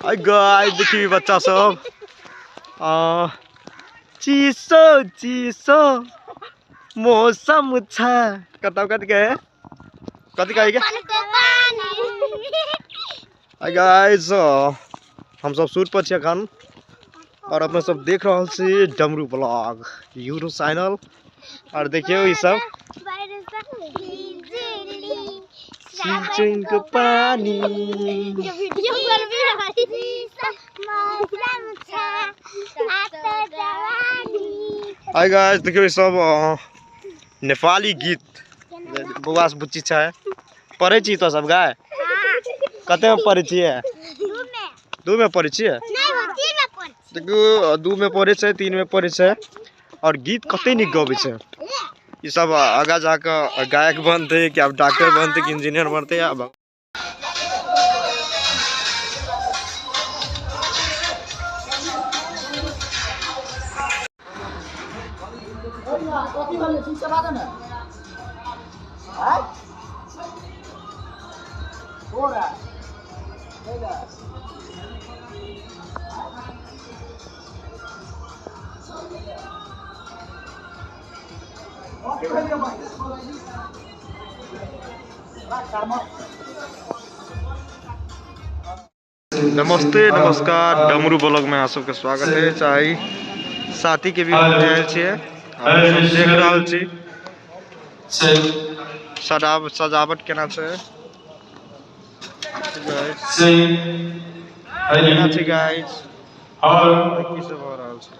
Guys देखी बच्चा सब चिसो चिसो मौसम छ। कतौ कथी कहे, कथी कहे? गाइस हम सब सूट पर छी अखन और अपना सब देख रहल छी डमरू ब्लॉग यूट्यूब चैनल। और देखियो ई सब सिंचन को पानी। हाय गाइस देखियो सब नेपाली गीत बौआ से बुच्ची छै। पढ़ै छी तो सब गाय? कते में पढ़ै छियै? दू में पढ़ै छियै? देखियौ 2 में पढ़ै छै, 3 में पढ़ै छै और गीत कते नीक गबै छै। ई सब आगा जाके गायक बनतै कि आब डॉक्टर बनतै कि इंजीनियर बनतै। आब नमस्ते नमस्कार, डमरू ब्लॉग में अहाँ सबके स्वागत है। चाहे साथी के भी आयल छियै, देख रहल छी सजावट केना छै। केना छै गाइस, की सब भऽ रहल छै?